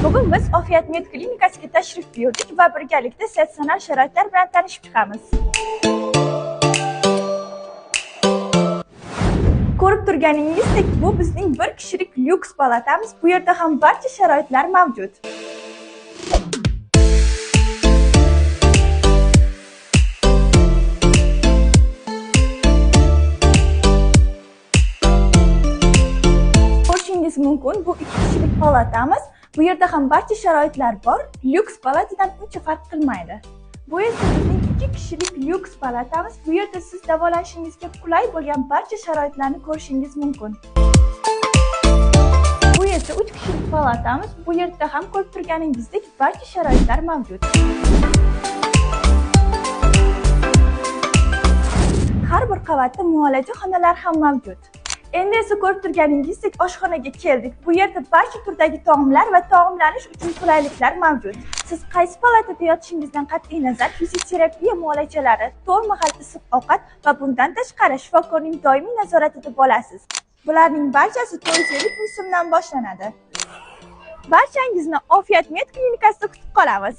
Bugun biz Ofiyat Med klinikasiga tashrif buyurdik va birgalikda statsionar sharoitlar bilan tanishib chiqamiz. Ko'rib turganingizdek, bu bizning bir kishilik lyuks palatamiz. Bu yerda ham barcha sharoitlar mavjud. Ko'rishingiz mumkin, bu 2 kishilik palatamiz. Bu yerda ham barcha sharoitlar bor. Lyuks palatadan uncha farq qilmaydi. Bu esa bizning 2 kishilik lyuks palatamiz. Bu yerda siz davolashingizga qulay bo'lgan barcha sharoitlarni ko'rishingiz mumkin. Bu esa 3 kishilik palatamiz. Bu yerda ham ko'rib turganingizdek barcha sharoitlar mavjud. Har bir qavatda muolaja xonalari ham mavjud. Endi esa ko'rib turganingizdek oshxonaga keldik. Bu yerda barcha turdagi taomlar va taomlanish uchun qulayliklar mavjud. Siz qaysi palatada yotishingizdan qat'iy nazar fizioterapiya muolajalari, to'rt mahal issiq ovqat va bundan tashqari shifokorning doimiy nazoratida bo'lasiz. Bularning barchasi 450 ming so'mdan boshlanadi. Barchangizni Ofiyat Med klinikasida kutib qolamiz.